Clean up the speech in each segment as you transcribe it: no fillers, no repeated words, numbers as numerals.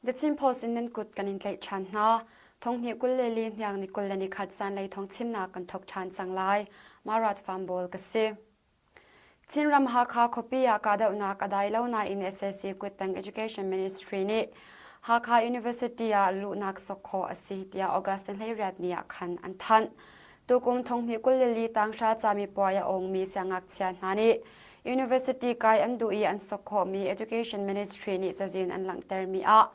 The Chin Post in nan kut kan in tlaih ṭhan hna. Thonghnih 24 hniang ni 21 zanlei thawngchimnak kan thawk ṭhan cang lai. Marat Farm ka si. Chinram Hakha khuapi ah kahdohnak a dai lo nain sac kuttang Education Ministry nih Hakha University ah luhnak sok khawh a si tiah August 18 ni ah khan an thanh. Tukum thonghnih 24 tanghra camipuai a awngmi siangngakchia hna nih University kai an duh i an sok khawhmi Education Ministry nih cazin an langhtermi ah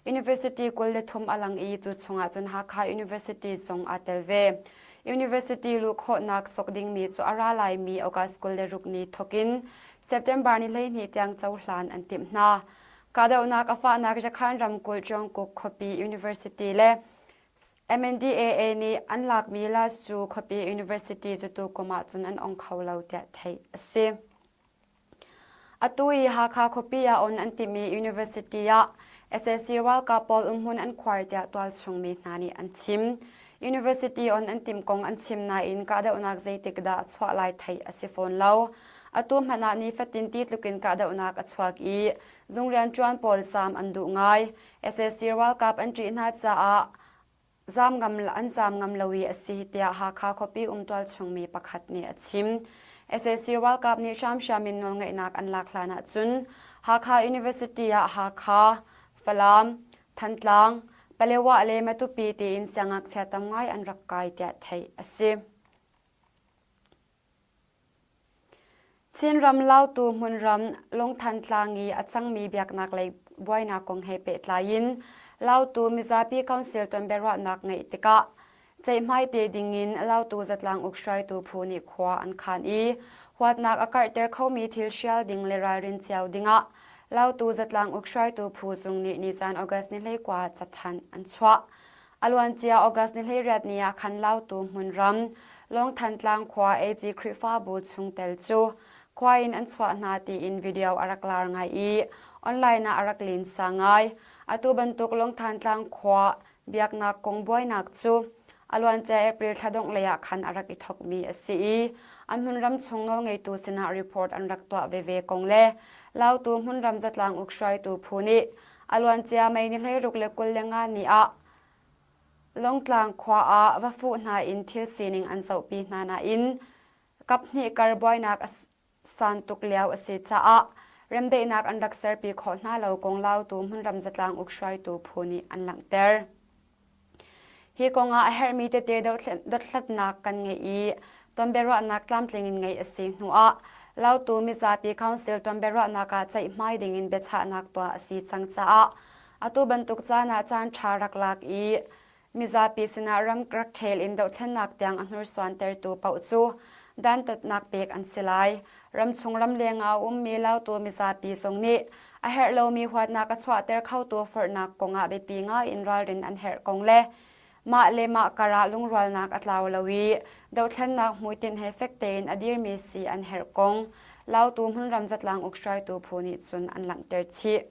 University 23 a lang i cu chungah cun Hakha University zong aa tel ve. University luh khawhnak sok dingmi cu a ra laimi August 26 ni thawkin September ni 12 tiang cohlan an timh hna. Kahdohnak a fahnak Yakhan ramkulh Jungkook khuapi University le MNDAA nih an lakmi Lasu khuapi University cu tukum ah cun an ong kho lo tiah theih a si. Atu i Hakha khuapi ah on an timi university ah sac ralkap pawl umhmun an khuar tiah tualchung mi hna nih an chim. University on an timh kong an chim nain kahdohnak zeitik dah a chuah lai theih a si fawn lo. Atu hmanh ah nifatin ti tlukin kahdohnak a chuak i zung rianṭuan pawl zaam an duh ngai. Sac ralkap an ṭih hna caah zaam ngam an zaam ngam lo i a si tiah Hakha khuapi um tualchung mi pakhat nih a chim. Sac ralkap nih hramhram in nawlngeihnak an lak hlan ahcun Hakha University ah Hakha, Falam, Thantlang, Palewa le Matupi tiin siangngakchia tam ngai an rak kai tiah theih a si. Chinram Lautu hmunram Lungthan tlang i a cangmi biaknak lei buainak kong he pehtlai in Lautu mizapi council tonbiaruahnak ngeih tikah ceihmai te dingin Lautu zatlang uk hruaitu phu nih khua an khan i huatnak a karhter khomi thil hrial ding le ralrin cio dingah Lautu zatlang uk hruaitu phu cung nih nizan August ni 19 cathanh an chuah. A luancia August ni 18 ni ah khan Lautu hmunram Lawngthantlang khua AG Khrihfabu chungtel cu khua in an chuah hna tiin video a rak lar ngai i online ah a rak linsa ngai. Atu bantuk Lawngthantlang khua biaknak kong buainak cu a luancia April thla dongh lei ah khan a rak i thokmi a si i an hmunram chung nawlngeitu sinah report an rak tuah veve kong le Lautu hmunram zatlang uk hruaitu phu nih A luancia May ni 16 25 ni ah Longtlang khua ah va fuh hna in thil sining an zohpi hna nain kaphnih kar buainak a san tuk lio a si caah remdaihnak an rak serpi khawh hna lo kong Lautu hmunram zatlang uk hruaitu phu nih an langhter. Hi kongah a herhmi tete dothlatnak kan ngeih i tonbiaruahnak tlamtling in ngeih a si hnuah Lautu mizapi Council tonbiaruahnak ah ceihmai dingin biachahnak tuah a si cang caah atu bantuk caan ah caan ṭha rak lak i mizapi sinah ram rak khel in dohthlennak tiang a hnursuantertu paoh cu dantatnak pek an si lai. Ramchung ramleng ah a ummi Lautu mizapi zong nih a herh lomi huatnak a chuahter khotu forhnak kongah biapi ngaiin ralrin an herh kong le mah le mah karah lungrualnak a tlau lo i dohthlennak hmuitinh he fek tein a dirmi si an herh kong Lautu hmunram zatlang uk hruaitu phu nih cun an langhter chih.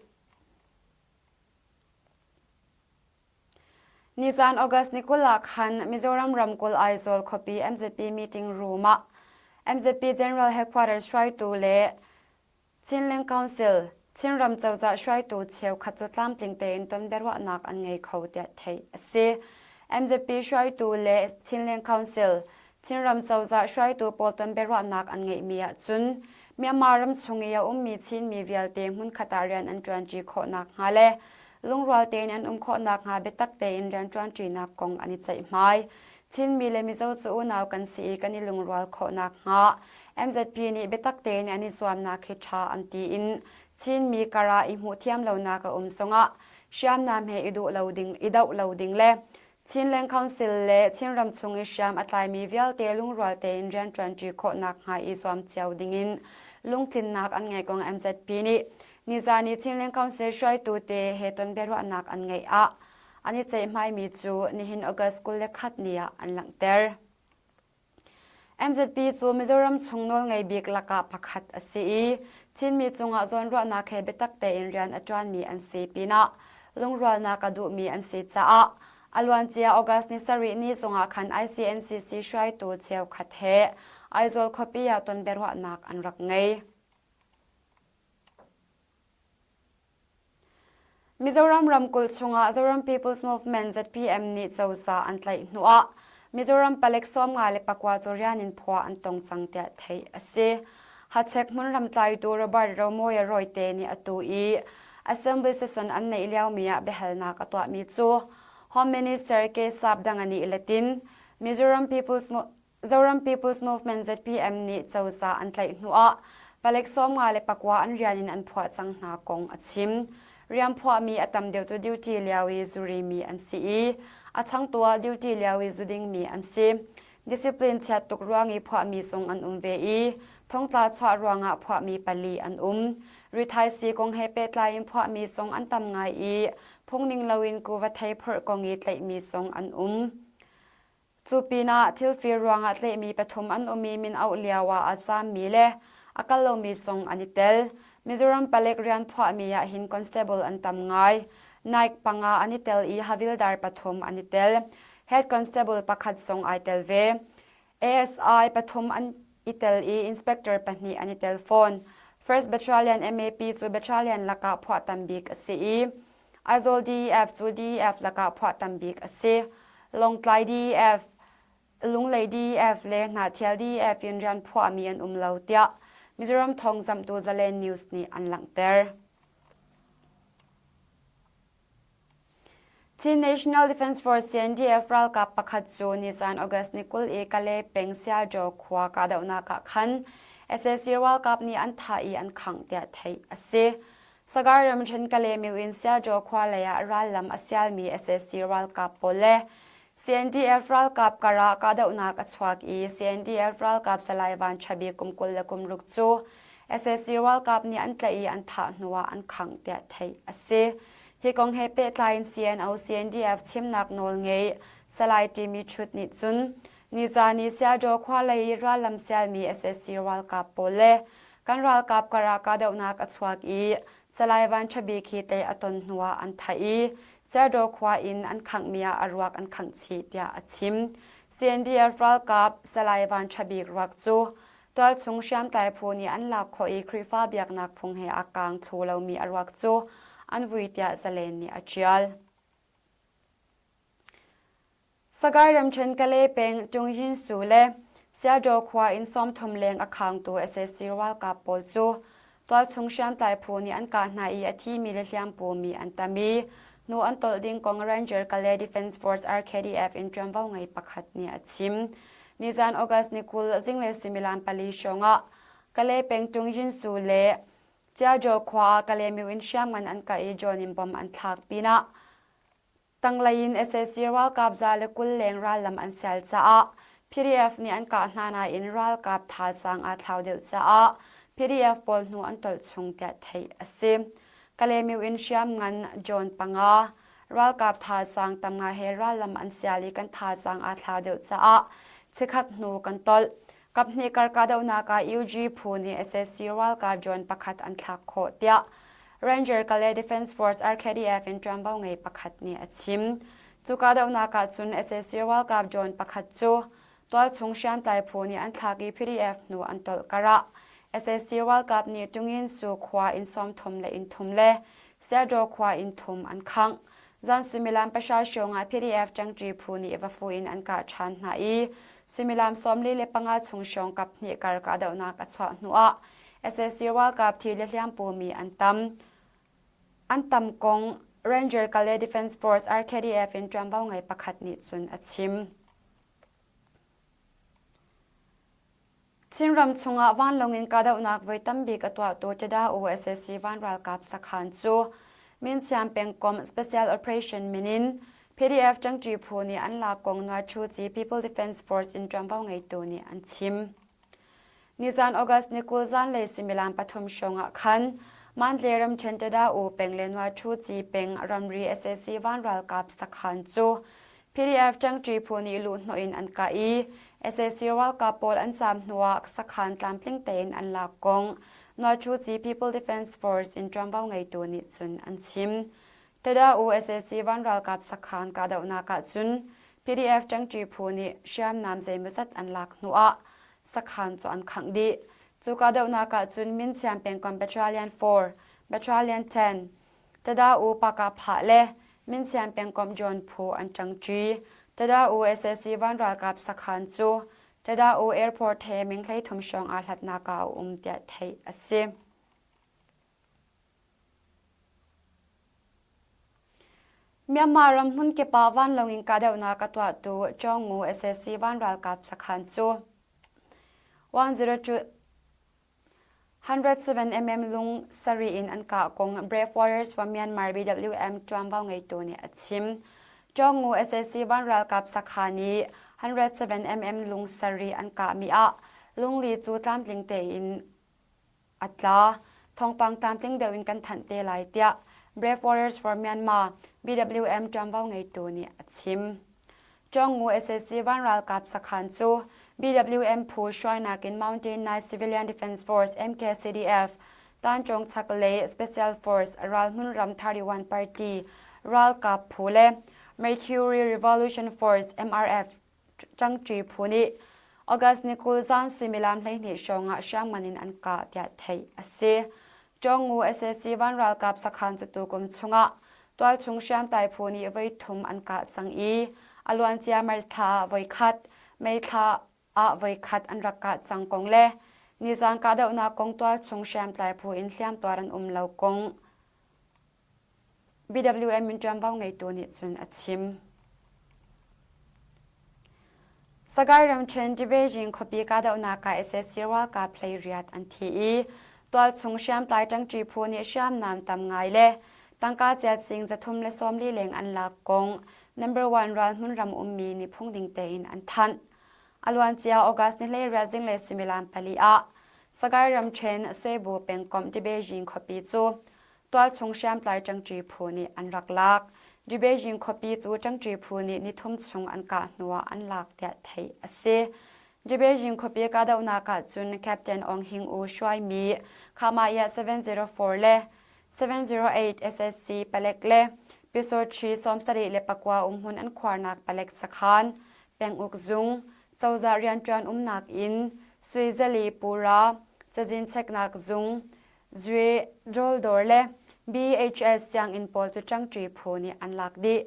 Nizan August ni 20 ah khan Mizoram ramkulh Aizawl khuapi MZP meeting room ah MZP General Headquarters hruaitu le Chinland Council, Chinram cozah hruaitu cheukhat cu tlamtling tein ton biaruahnak an ngei kho tiah theih a si. MZP hruaitu le Chinland Council, Chinram cozah hruaitu pawl ton biaruahnak an ngeihmi ahcun Myanmar ram chung i a ummi Chinmi vialte hmunkhat ah rian an ṭuanṭi khawh nakhnga le lungrual tein an um khawh nakhnga biatak tein rianṭuanṭinak kong an i ceihmai. Chinmi le Mizo cu unau kan si i kan i lungrual khawh nakhnga MZP nih biatak tein an i zuamnak hi ṭha an ti in Chinmi kar ah i hmuhthiam lonak a um zongah hriamnam he i duh lo ding, i doh lo ding le Chinland Council le Chinram chung i hriam a tlaimi vialte lungrual tein rianṭuanṭi khawh nakhnga i zuam cio dingin lungtlinnak an ngeih kong MZP nih nizan i Chinland Council hruaitu te he ton biaruahnak an ngeih ah an i ceihmaimi cu nihin August 21 ni ah an langhter. MZP cu Mizoram chung nawlngei bik lakah pakhat a si i Chinmi cungah zawnruahnak he biatak tein rian a ṭuanmi an si pinah lungrualnak a duhmi an si caah a luancia August ni sarih ni zongah khan ICNCC hruaitu cheukhat he Aizawl khuapi ah ton biaruahnak an rak ngei. Mizoram ramkulh chungah Zoram People's Movement ZPM nih cozah an tlaih hnuah Mizoram palek 54 cu rian in phuah an tong cang tiah theih a si. Hachek hmunram tlaitu Robert Romawia Royte nih atu i Assembly session an neih liomi ah biahalnak a tuahmi cu Home Minister K. Sapdanga nih letin Mizoram People's Zoram People's Movement ZPM nih cozah an tlaih hnuah palek 59 an rian in an phuah cang hna kong a chim. Rian phuahmi a tam deuh cu duty lio i zurimi an si i a changtu ah duty lio i zu dingmi an si. Discipline chiat tuk ruang i phuahmi zong an um ve i thongtla chuah ruangah phuahmi pali an um. Rithaisii kong he pehtlai in phuahmi zong an tam ngai i phungning loin kuva thei phorh kong i tlaihmi zong an um. Cu pinah thilfir ruangah tlaihmi pathum an um i min auh lio ah a zaammi le a kal lomi zong an i tel. Mizoram palek rian phuahmi ah hin constable an tam ngai. Naik panga an i tel i havildar pathum an i tel. Head constable pakhat zong ai tel ve. ASI pathum an i tel i inspector pahnih an i tel fawn. First Battalion MAP cu battalion lakah phuah tam bik a si i Aizawl DEF cu DEF lakah phuah tam bik a si. Lawngtlai DEF, Lunglei DEF le Hnahthial DEF in rian phuahmi an um lo tiah Mizoram thawngzamhtu Zalen News nih an langhter. Chin National Defense Force CNDF ralkap pakhat cu nizan August ni 20 i Kale peng Siajaw khua kahdohnak ah khan sac ralkap nih an thah i an khangh tiah theih a si. Sagar ramṭhen Kalaymyo in Siajaw khua lei ah rallam a sialmi sac ralkap pawl le CNDF ralkap kar ah kahdohnak a chuak i CNDF ralkap Salai Van Ṭha Bik kum 26 cu sac ralkap nih an tlaih i an thah hnuah an khangh tiah theih a si. Hi kong he pehtlai in CNO CNDF chimnak nawl ngei Salai Timi Chut nih cun nizan i Siajaw khua lei i rallam sialmi sac ralkap pawl le Kan ralkap kar ah kahdohnak a chuak i Salai Van Ṭha Bik hi tei a ton hnuah an thah i Cerdaw khua in an khanghmi ah a ruak an khangh chih tiah a chim. CNDF ralkap Salai Van Ṭha Bik ruak cu tualchung hriamtlai phu nih an lak khawh i Khrihfa biaknak phung he aa kaang thlu lomi a ruak cu an vui tiah Zalen nih a ṭial. Sagaing ramṭhen Kalay peng Tungyin Su le Siadaw khua in 30 leng a khangtu sac ralkap pawl cu tualchung hriamtlai phu nih an kah hna i a thimi le hliampumi an tam i hnu an tolh ding kong Ranger Kalay Defense Force RKDF in ṭuanvo ngei pakhat nih a chim. Nizan August ni 20 zinglei suimilam pali hrawng ah Kalay peng Tungyin Su le Chiajaw khua ah Kalaymyo in hriamngan an kah i drone in bomb an thlak pinah Tanglei in sac ralkap 120 leng rallam an sial caah PDF nih an kah hna nain ralkap thazaang aa thlau deuh caah PDF pawl hnu an tolh chung tiah theih a si. Kalaymyo in hriamngan John panga ralkap thazaang tam ngai he rallam an sial i kan thazaang aa thlau deuh caah chikkhat hnu kan tolh. Kaphnih kar kahdohnak ah UG phu nih sac ralkap drone pakhat an thlak khawh tiah Ranger Kalay Defense Force RKDF in ṭuanvo ngei pakhat nih a chim. Cu kahdohnak ah cun sac ralkap drone pakhat cu tualchung hriamtlai phu nih an thlak i PDF hnu an tolh karah sac ralkap nih Tungin Su khua inn 30 le inn thum le Siadaw khua inn thum an khangh. Zan suimilam pahra hrawng ah PDF ṭangṭi phu nih vafu in an kah ṭhan hna i suimilam 45 chung hrawng kaphnih kar kahdohnak a chuah hnuah sac ralkap thi le hliampumi an tam. An tam kong Ranger Kalay Defense Force RKDF in ṭuanvo ngei pakhat nih cun a chim. Chinram chungah vanlawng in kahdohnak voi tambik a tuahtu Tada USSC van ralkap sakhan cu Minsiam pengkomh Special Operation min in PDF ṭangṭi phu nih an lak kong Nuachuci People Defense Force in ṭuanvo ngeitu nih an chim. Nizan August ni 20 zanlei suimilam pathum hrawng ah khan Mandalay ramṭhen Tada U peng le Nuachuci peng ramri sac van ralkap sakhan cu PDF ṭangṭi phu nih luhhnawh in an kah i sac ralkap pawl an zaam hnuah sakhan tlamtling tein an lak kong Nawlṭhuci People Defense Force in ṭuanvo ngeitu nih cun an chim. Tada U sac van ralkap sakhan kahdohnak ah cun PDF ṭangṭi phu nih hriamnam zeimawzat an lak hnuah sakhan cu an khangh dih. Cu kahdohnak ah cun Minsiam pengkomh Battalion 4, Battalion 10, Tada-U Pakapha le Minsian pengkomh John phu an ṭangṭi. Tada-U sac van ralkap sakhan cu Tada-U airport he meng 13 hrawng aa hlatnak ah a um tiah theih a si. Myanmar ram hmunkip ah vanlawng in kahdohnak a tuahtu Chawngu sac van ralkap sakhan cu 102 107mm lung sarih in an kah kong Brave Warriors for Myanmar BWM ṭuanvo ngeitu nih a chim. Chawngu sac van ralkap sakhan i 107mm lung sarih an kahmi ah lungli cu tlamtling tein a tla. Thawngpang tlamtling deuh in kan thanh te lai tiah Brave Warriors for Myanmar BWM ṭuanvo ngeitu nih a chim. Chawngu sac van ralkap sakhan cu BWM phu hruainak in Mountain Night Civilian Defense Force MKCDF, Tanchung chaklei Special Force ralhmun ram 31 Party ralkap phu le Mercury Revolution Force MRF ṭangṭi phu nih August ni 20 zan suimilam 12 hrawng ah hriamngan in an kah tiah theih a si. Chawngu sac van ralkap sakhan cu tukum chungah tualchung hriamtlai phu nih voi thum an kah cang i a luancia March thla ah voi khat, May thla ah voi khat an rak kah cang kong le nizan kahdohnak kong tualchung hriamtlai phu in hliamtuar an um lo kong BWM in ṭuanvo ngeitu nih cun a chim. Sagaing ramṭhen Beijing khuapi kahdohnak ah sac ralkap hleiriat an thi i tualchung hriamtlai ṭangṭi phu nih hriamnam tam ngai le tangka chiat sing 340 leng an lak kong number one ralhmun ram ummi nih phungding tein an thanh. A luancia August ni 18 zinglei suimilam pali ah Sagaing ramṭhen Swebu pengkomh Beijing khuapi cu tualchung hriamtlai ṭangṭi phu nih an rak lak. Beijing khuapi cu ṭangṭi phu nih nithum chung an kah hnuah an lak tiah theih a si. Beijing khuapi kahdohnak ah cun Captain Aung Hing U hruaimi Khama-ya 704 le 708 SSC palek le Pyusawṭhi 74 umhmun an khuarnak palek sakhan, penguk zung, cozah rianṭuan umnak inn, Suizali pura, cazin cheknak zung, Zue rawldawr le BHS sianginn pawl cu ṭangṭi phu nih an lak dih.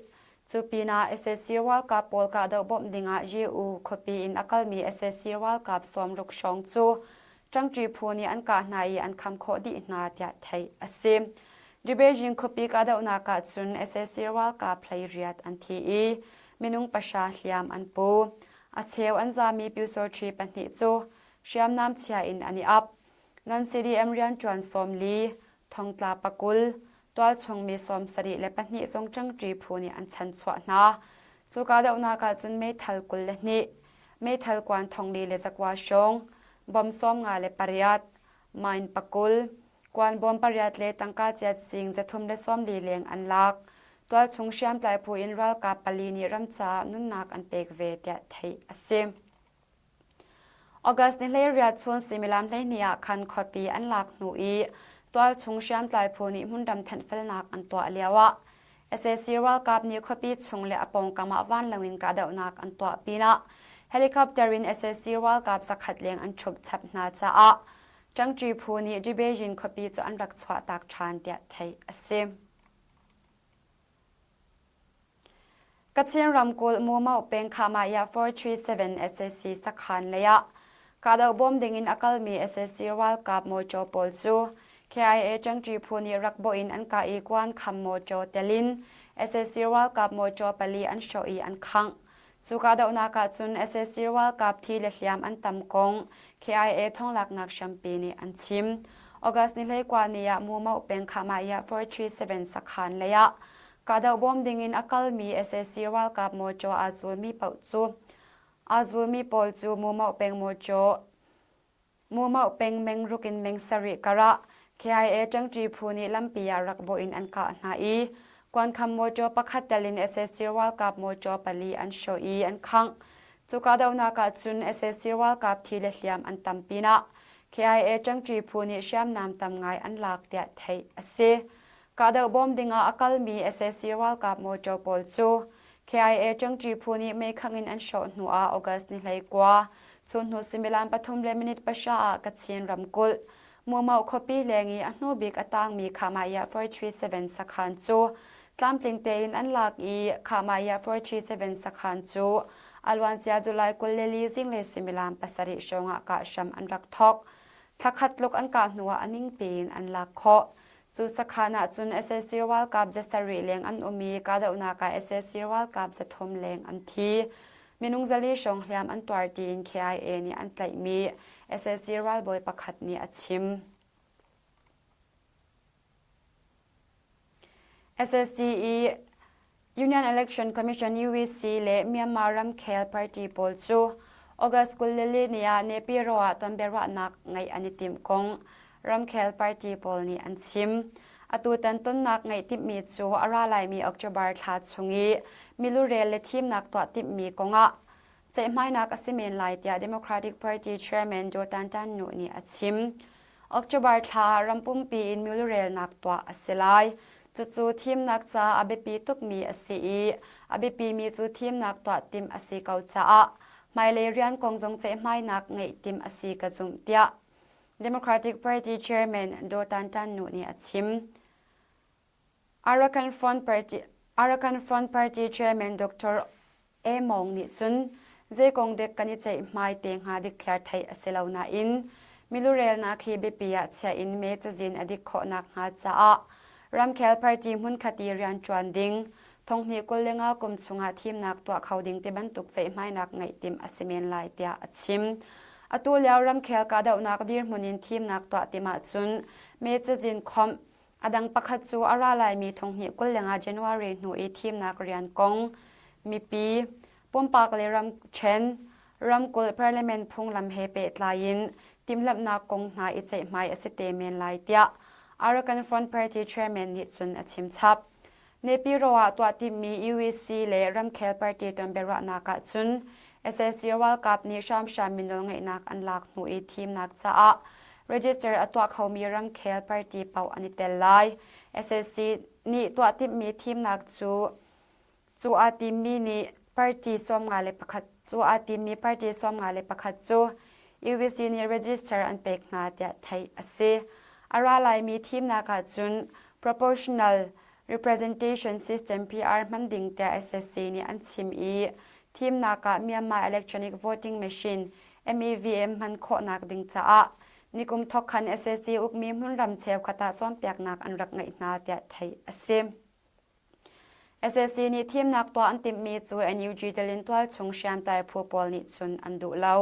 Cu pinah sac ralkap pawl kahdoh bawmh dingah Yew khuapi in a kalmi sac ralkap sawmruk hrawng cu ṭangṭi phu nih an kah hna i an kham khawh dih hna tiah theih a si. Beijing khuapi kahdohnak ah cun sac ralkap 18 an thi i minung pahra hliam an pu. A cheu an zami pyusawṭhi pahnih cu hriamnam chia in an i ap. Nan CDM rianṭuan 40, thongtla pakul, tualchung mi 72 zong ṭangṭi phu nih an chanchuah hna. Cu kahdohnak ah cun meithal 22, meithal kuan 4,900 hrawng, bom 58, mine pakul, kuan bawm pariat le tangka chiat sing 340 leng an lak. Tualchung hriamtlai phu in ralkap pali nih ram caah nunnak an pek ve tiah theih a si. August ni 18 chun suimilam 12 ah khan khuapi an lak hnu i tualchung hriamtlai phu nih hmunram thenhfelnak an tuah lioah sac ralkap nih khuapi chung le a pawngkam ah vanlawng in kahdohnak an tuah pinah helicopter in sac ralkap zakhat leng an ṭhup chap hna caah ṭangṭi phu nih Dibejin khuapi cu an rak chuahtak ṭhan tiah theih a si. Kachin ramkulh Mumoh peng Khahmah 437 sac sakhan lei ah kahdoh bawm ding in a kalmi sac ralkap mawṭaw pawl cu KIA ṭangṭi phu nih rak bawh in an kah i kuan kham mawṭaw tel in sac ralkap mawṭaw pali an hrawh i an khangh. Cu kahdohnak ah cun sac ralkap thi le hliam an tam kong KIA thonglaknak hrampi nih an chim. August ni 19 ni ah Mumoh peng Khahmah 437 sakhan lei ah kahdoh bawm ding in a kalmi sac ralkap mawṭaw aa zulmi paoh cu aa zulmi pawl cu Mumoh peng mawṭaw Mumoh peng mengruk in meng sarih karah KIA ṭangṭi phu nih lampi ah rak bawh in an kah hna i kuankham mawṭaw pakhat tel in sac ralkap mawṭaw pali an hrawh i an khangh. Cu kahdohnak ah cun sac ralkap thi le hliam an tam pinah KIA ṭangṭi phu nih hriamnam tam ngai an lak tiah theih a si. Kahdoh bawm dingah a kalmi sac ralkap mawṭaw pawl cu KIA ṭangṭi phu nih meikhangh in an hrawh hnu ah August ni 19, chun hnu suimilam pathum le minute pahra ah Kachin ramkulh. Mumauh khuapi leng i a hnubik a tangmi Khahmaiah 437 sakhan cu tlamtling tein an lak i Khahmaiah 437 sakhan cu a luancia July 24 zinglei suimilam pasarih hrawng ah kah hram an rak thawk. Thlakhat tluk an kah hnuah a ning piin an lak khawh. Cu sakhan ah cun sac ralkap zasarih leng an um i kahdohnak ah sac ralkap zathum leng an thi. Minung zali hrawng hliam an tuar tiin KIA nih an tlaihmi sac ralbawi pakhat nih a chim. Sac i Union Election Commission UEC le Myanmar ramkhel party pawl cu August 24 ni ah Naypyidaw ah tonbiaruahnak ngeih an i timh kong ramkhel party pawl nih an chim. Atutan tonnak ngeih timhmi cu a ra laimi October thla chung i milurel le thimnak tuah timhmi kongah ceihmainak a si men lai tiah Democratic Party Chairman Daw Tan Tan Nu nih a chim. October thla ah ram pumpi in milurelnak tuah a si lai. Cucu thimnak ca a biapi tukmi a si i a biapimi cu thimnak tuah timh a si ko caah hmailei rian kong zong ceihmainak ngeih timh a si ka zumh tiah Democratic Party Chairman Daw Tan Tan Nu nih a chim. Arakan Front Party, Arakan Front Party Chairman Dr. A Mawng nih cun zei kong dek kan i ceihmai te hnga dikthliar theih a si lo nain milurelnak hi biapi ah chia in me cazin a dik khawhnak hnga caah ramkhel party hmunkhat i rianṭuan ding thonghnih 25 kum chungah thimnak tuah kho ding ti bantuk ceihmainak ngeih timh a si men lai tiah a chim. Atu lio ramkhel kahdohnak dirhmun in thimnak tuah tim ahcun me cazin khawmh A dang pakhat cu a ra laimi thonghnih 25 January hnu i thimnak rian kong mipi, pumpak le ramṭhen, ramkulh parliament phunglam he pehtlai in timhlamhnak kong hna i ceihmai a si te men lai tiah Arakan Front Party chairman nih cun a chim chap. Naypyidaw ah tuah timhmi UEC le ramkhel party tonbiaruahnak ah cun sac ralkap nih hramhram mi nawlngeihnak an lak hnu i thimnak caah register a tuah khomi ramkhel party paoh an i tel lai. Sac nih tuah timhmi thimnak cu cu aa timmi nih party 51 cu aa timmi party 51 cu UBC nih register an pek hna tiah theih a si. A ra laimi thimnak ahcun proportional representation system PR hman ding tiah SSC nih an chim i thimnak ah Myanmar Electronic Voting Machine MEVM hman khawhnak ding caah nikum thawk khan SSC ukmi hmunram cheukhat ah cawnpiaknak an rak ngeih hna tiah theih a si. SSC nih thimnak tuah an timhmi cu NUG telin tualchung hriamtlai phu pawl nih cun an duh lo.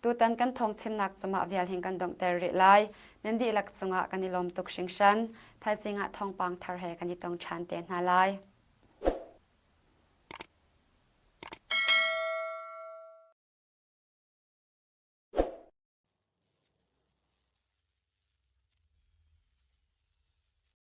Tutan kan thawngchimnak cungah vial hin kan donghter rih lai. Nan dihlak cungah kan i lawm tuk hringhran. Thaizing ah thawngpang thar he kan i tong ṭhan te hna lai.